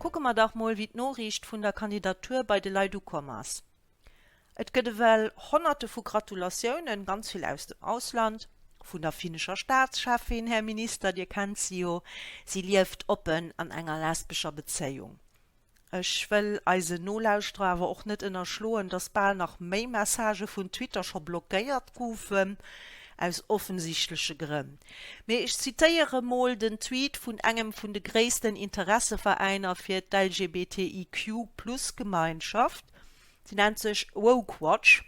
Kucke mer dach mol, wéi d'Noriicht vun der Kandidatur bei de Leit ukomm ass. Et gëtt ewell Honnerte vu Gratulatiounen, ganz vill aus dem Ausland, vun der finnescher Staatscheffin, Här Minister, Dir kennt si jo, si lieft oppen an enger lesbescher Bezéiung. Ech wëll eisen Nolauschterer awer och net ënnerschloen, dass bal nach méi Messagë vun Twitter scho blockéiert goufen, aus offensichtleche Grënn. Mee ech zitéiere mol den Tweet vun engem vun de gréissten Interesseveräiner fir d'LGBTIQ-Plus-Gemeinschaft, Si nennt sech Woke Watch,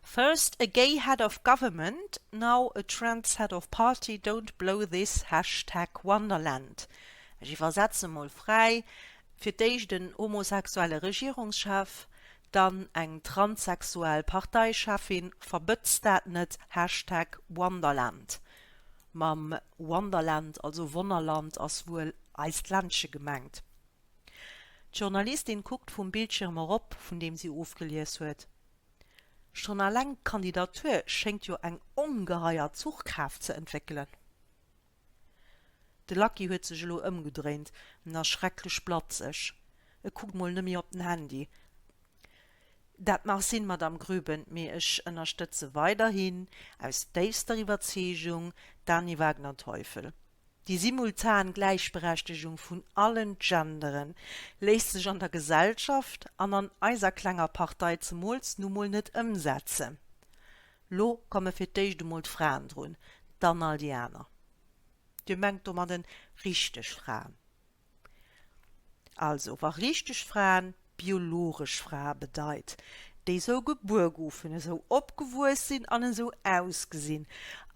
First a gay head of government, now a trans head of party, don't blow this hashtag Wonderland. Ech iwwersetze mol fräi, Fir d'éischt en homosexuelle Regierungschef, dann eng transsexuell Parteicheffin, verbëtzt dat net hashtag Wonderland. Mam Wonderland, also Wonnerland, ass wuel eist Ländche gemengt. D'Journalistin kuckt vum Bildschirm erop, vun deem si ofgelies huet. Schonn alleng d'Kandidatur schéngt jo eng ongeheier Zuchkraaft ze entwéckelen. De Lucky huet sech elo ëmgedréint en ass schrecklech blatzeg. E kuckt mol nëmme op den Handy. Dat mag sinn, Madame Groeben, mee ech ënnerstëtze weiderhin, aus déifster Iwwerzeegung, d'Anni Wagner-Teufel. Déi simultan Gläichberechtegung vun allen Gendere léisst sech an der Gesellschaft an an eiser klenger Partei zemools nu mol net ëmsetzen. Lo komme fir d'éischt emol d'Fraen drun, dann all déi aner. Dir mengt domadden richteg Fraen. Also wa richteg Fraen biologesch Frae bedeit, déi esou gebuer goufen, esou opgewuess sinn an esou ausgesinn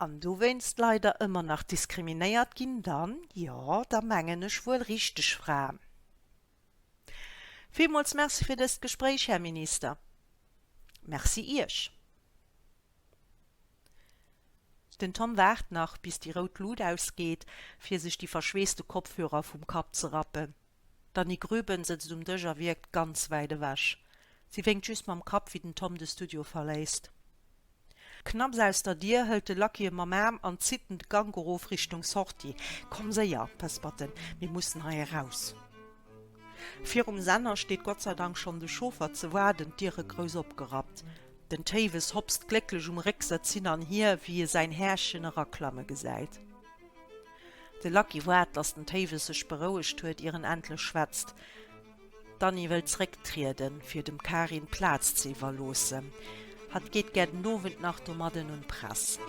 an dowéinst leider ëmmer nach diskriminéiert ginn, dann, jo, da mengen ech wuel richteg Fraen. Villmools Merci fir dëst Gespréich, Här Minister. Merci Iech. Den Tom waart nach, bis déi rout Lut ausgeet, fir sech déi verschweesste Kopfhörer vum Kapp ze rappen. D'Anny Grüben sëtzt um Dësch a wierkt ganz wäit ewech. Si wénkt just mam Kapp, wéi den Tom de Studio verléisst. Knapps aus der Dier hëlt de Lucky e mam Aarm an zitt en de Gank erof Richtung Sortie. Komm séier, pëspert en, mir mussen hei eraus. Virum Sänner steet Gott sei Dank schonn de Chauffer ze waarden, d'Diere grouss opgerappt. Den Théiwes hopst glécklech um Récksëtz hin an hier, wéi e säin Härchen eraklamme gesäit. De Lucky waart, datt den Théiwes sech berouegt huet, ier en endlech schwätzt. D'Anni wëllt zrécktrieden, fir dem Karin d'Plaz ze iwwerloossen. Hatt geet gär den Owend nach domadden un d'Press.